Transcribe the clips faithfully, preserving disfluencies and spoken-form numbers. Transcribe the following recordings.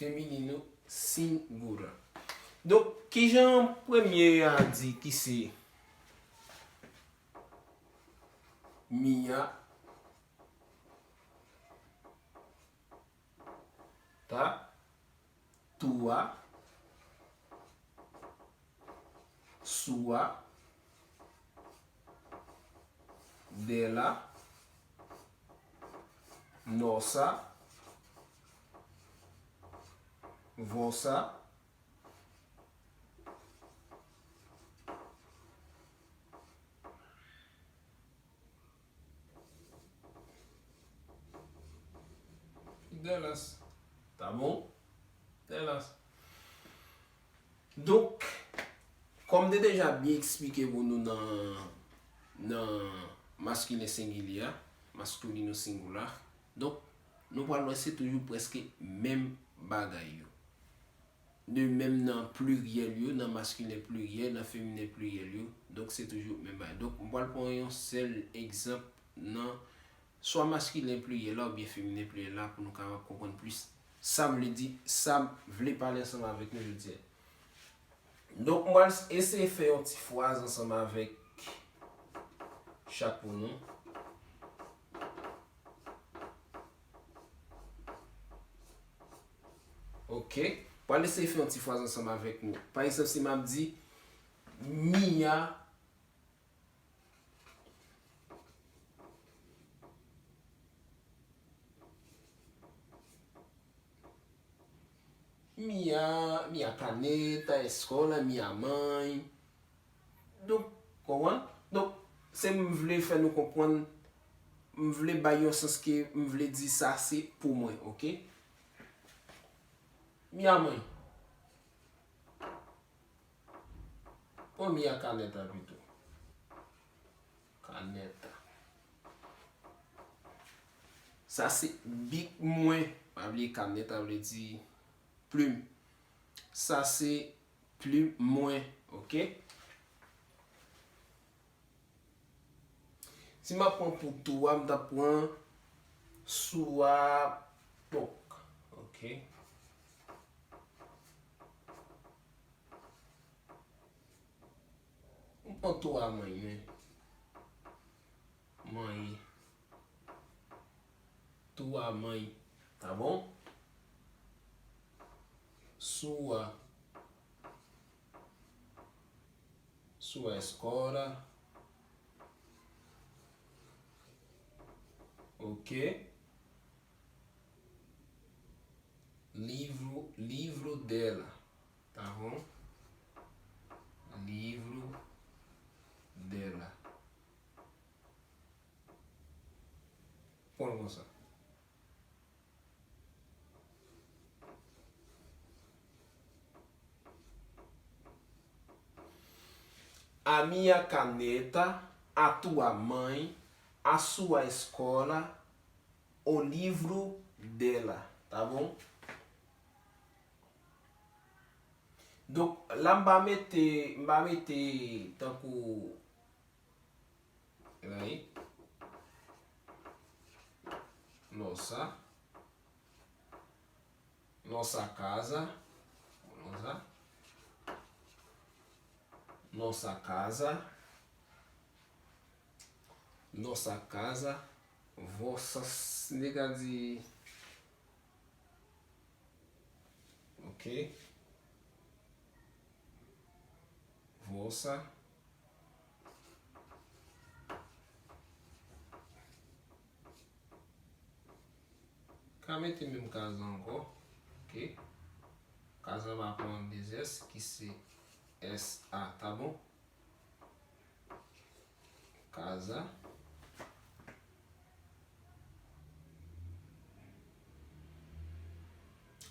Feminino singular. Donk, kijan premye a di ki se mi a? Ta, tua, sua, dela, nosa, vosa, delas. Tá bom? Delas. Donk, kòm m te deja byen eksplike pou nou nan, nan maskilen sengilye a, masculino singular, donk, nou pral wè se toujou prèske menm bagay yo. De menm nan pliryèl yo, nan maskilen pliryèl, nan feminen pliryèl yo, donk se toujou menm bagay. Donk, m pral pran yon sèl egzanp nan swa maskilen pliryèl la oubyen feminen pliryèl la pou nou kapab konprann plis sa m vle di, sa m vle pale ansanm avèk nou jodi a. Donk, m pral eseye fè yon ti fraz ansanm avèk chak pou nou. Ok. Pral eseye fè yon ti fraz ansanm avèk nou. Pa egzanp, si m ap di, mi a Mi a, mi a caneta, escola, mi a mãe. Donk, konprann? Donk, se m vle fè nou konprann, m vle bay yon sans ke m vle di sa se pou mwen, ok? Mi a mãe. Pran mi a caneta pito. Caneta. Sa se bik mwen. Pa bliye caneta vle di plim. Sa se plim mwen, ok? Si m ap pran pou tou a, m t ap pran sua boca, ok? M pran tou a mãe, wi. Mãe. Tua mãe, tá bom? Sua. Sua escola. Ok. Livro, livro dela, tá bom? Livro dela. Pon konsa. A minha caneta, a tua mãe, a sua escola, o livro dela, tá bom? Donk, la m pa mete, m pa mete tankou, la, nossa, nossa casa, nossa, nossa casa, nossa casa, vossa, nega de, ok, vossa, ka mete menm kaza ankò, ok, kaza pa pran de S, ki se S A, tá bom? Casa.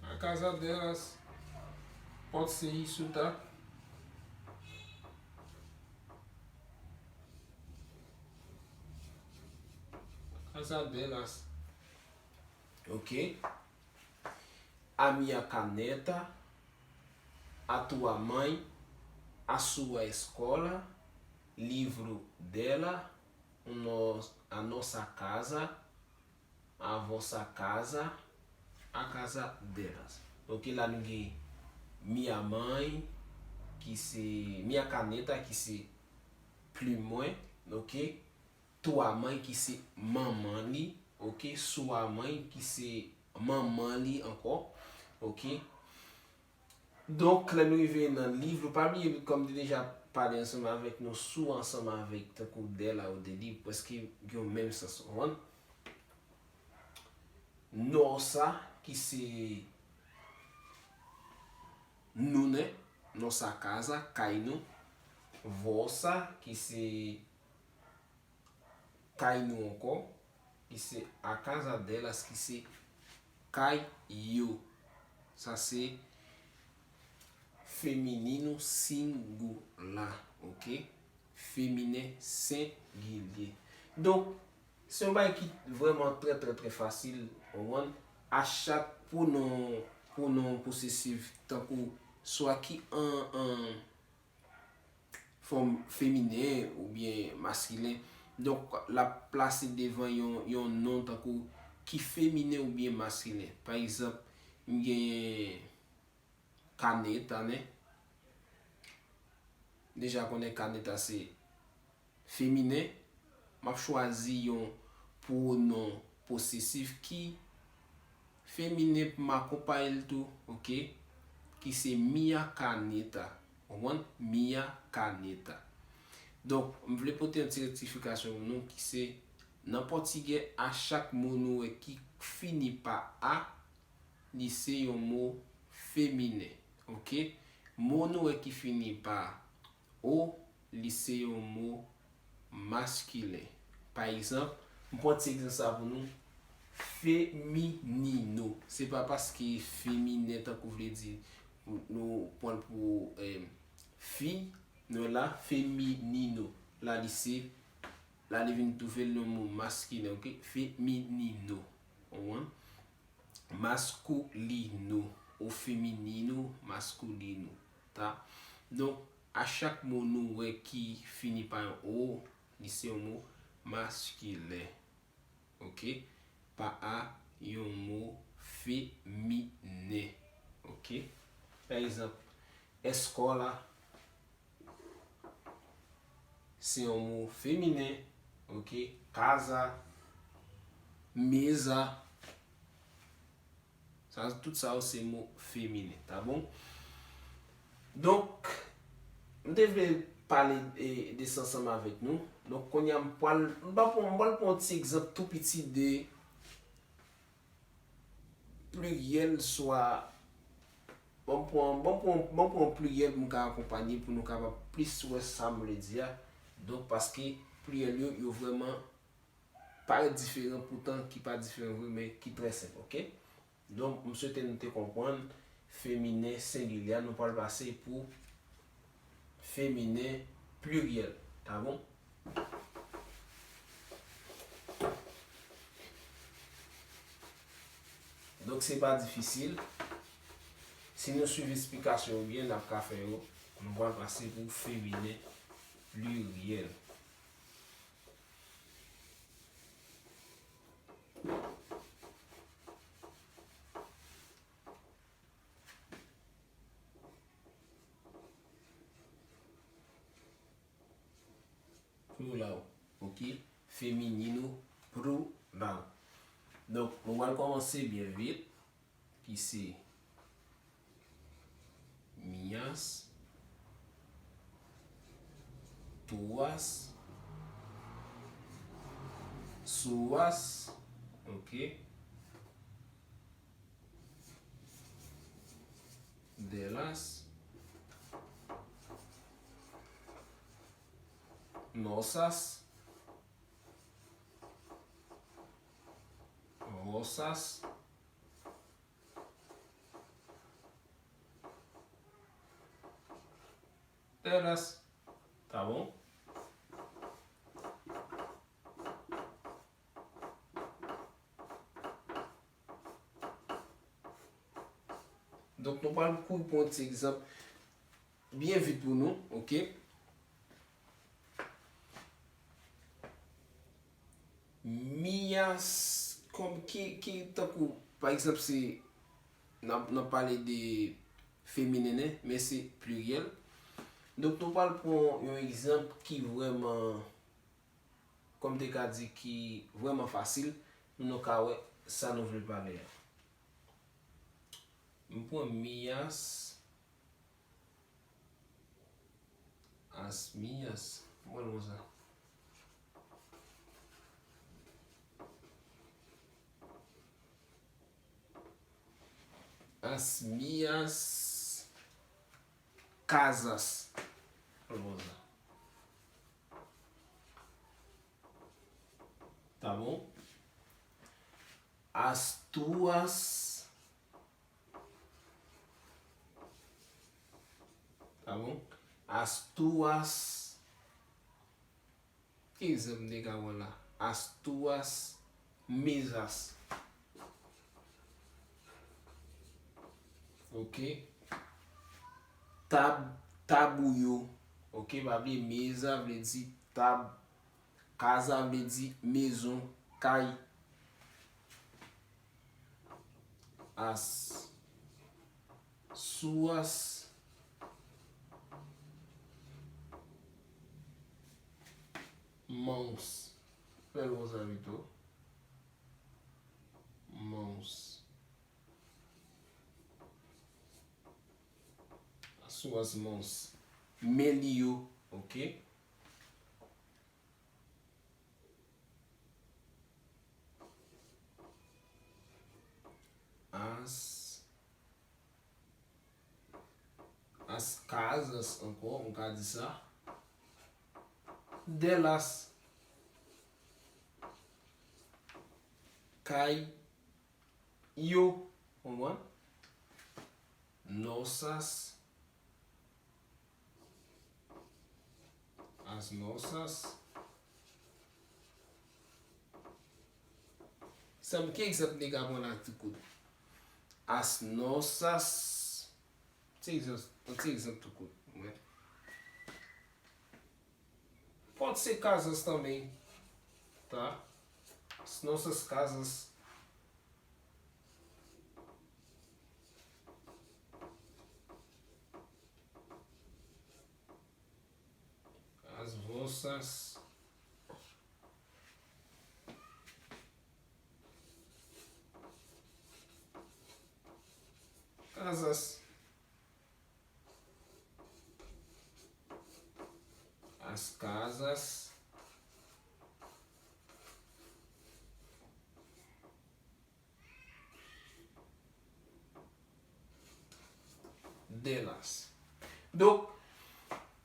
A casa delas. Pode ser isso, tá? Casa delas. Ok. A minha caneta, a tua mãe, a sua escola, livro dela, o no-, a nossa casa, a vossa casa, a casa delas. Ok, la nou gen mi a mãe, ki se, mi a caneta, ki se plim mwen, ok. Tu a mãe, ki se manman li, ok. Sua mãe, ki se manman li ankò, ok. Donk, lè nou rive nan liv, nou pa bliye, kòm m te deja pale ansanm avèk nou, su ansanm avèk tankou dela ou dele, prèske gen menm sans, ou konprann? Nossa, ki se nou, né? Nossa casa, kay nou. Vossa, ki se kay nou ankò, ki se a casa delas, ki se kay yo. Sa se feminino singular, ok? Feminen sengilye. Donk, se yon bagay ki vrèman trè, trè, trè fasil, ou konprann? A chak pwonon, pwonon posesif, tankou swa ki an, an fòm feminen oubyen maskilen, donk, l ap plase devan yon, yon non tankou ki feminen oubyen maskilen. Pa egzanp, m gen caneta, né? Deja konnen caneta se feminen, m ap chwazi yon pwonon posesif ki feminen pou m akonpaye l tou, ok? Ki se minha caneta. Ou konprann? Minha caneta. Donk, m vle pote yon ti rektifikasyon pou nou ki se, nan pòtigè, a chak mo nou wè ki fini pa a, li se yon mo feminen, ok? Mo nou wè ki fini pa o, li se yon mo maskilen. Pa egzanp, m pran ti egzanp sa pou nou, feminino. Se pa paske feminen tankou vle di nou pran l pou, eh, fi, nou la, feminino. La, li se, la, li vin touve l yon mo maskilen, ok? Feminino. Ou konprann? Masculino ou feminino, masculino, ta? Donk, a chak mo nou wè ki fini pa yon o, li se yon mo maskilen. Ok? Pa a yon mo feminen. Ok? Pa egzanp, escola, se yon mo feminen, ok? Casa, mesa, sa, tout sa yo se mo feminen, ta bon? Donk, m te vle pale, e, de sa ansanm avèk nou. Donk, kounye a m pral, m pral pran, m pral pran yon ti egzanp tou piti de pliryèl, swa, ban m pran, ban m pran, ban m pran pliryèl pou m ka akonpanye, pou nou kapab plis wè sa m vle di a. Donk, paske pliryèl yo, yo vrèman parèt diferan, poutan ki pa diferan vre, men ki trè senp, ok? Donk, m swete nou te konprann feminen sengilye a, nou pral pase pou feminen pliryèl, ta bon? Donk, se pa difisil. Si nou swiv esplikasyon yo byen, n ap ka fè yo. Nou pral pase pou feminen pliryèl. Plural, ok? Feminino plural. Donk, nou pral kòmanse byen vit, ki se minhas, tuas, suas, ok? Delas, nossas, vossas, delas. Ta bon? Donk, nou pral kouri pran yon ti egzanp byen vit pou nou, ok? Minhas, kòm ki, ki, tankou, pa egzanp, se n ap, n ap pale de feminen, men se pliryèl. Donk, nou pral pran yon egzanp ki vrèman, kòm te ka di, ki vrèman fasil, pou nou ka wè sa nou vle pale a. M pran Miyas, As Miyas. Mwen, mwen sa. As Miyas Kazas. Mwen, mwen sa. Tá bom? As tuas. Tá bom? As tuas. Ki egzanp m te ka pran la? As tuas mesas. Ok. Tab, tab ou yo. Ok, pa bliye, mesa vle di tab. Casa vle di maison, kay. As suas mãos. Fè l konsa pito. Mãos. As suas mãos. Men li yo, ok? As, as casas ankò, m ka di sa. De las, kay yo, konprann? Nossas, as nossas. Sa m, ki egzanp m te ka pran la tou kout? As nossas. Ti egzanp, yon ti egzanp tou kout. Mwen. Pode ser casas também, tá? As nossas casas. As vossas casas. As casas de las. Donk,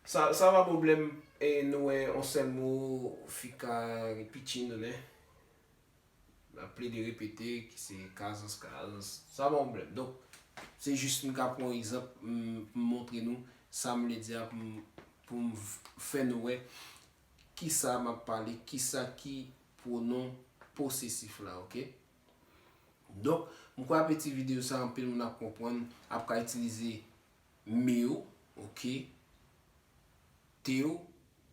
sa, sa pa pwoblèm, e nou wè yon sèl mo, ficar repetindo, né? N ap plede repete, ki se casas, casas. Sa pa yon pwoblèm. Donk, se jis m ka pran yon egzanp, m, m montre nou sa m vle di a pou m, pou m f-, fè nou wè kisa m ap pale, kisa ki pwonon posesif la, ok? Donk, m kwè apeti videyo sa, anpil moun ap konprann, ap ka itilize meu, ok? Teu,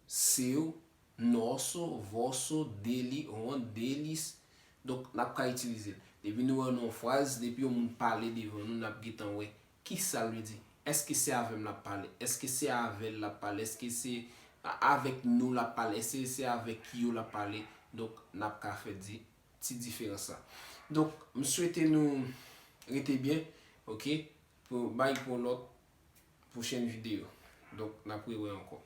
seu, nosso, vosso, dele, ou deles. Donk, n ap ka itilize l. Depi nou wè nan yon fraz, depi yon moun pale devan nou, n ap gentan wè kisa l vle di. Èske se avè m l ap pale? Èske se avè l l ap pale? Èske se a-, avèk nou l ap pale? Èske se avèk yo l ap pale? Donk, n ap ka fè di, ti diferans sa. Donk, m swete nou rete byen, ok? Pou, bay pou lòt pwochèn videyo. Donk, n ap rewè ankò.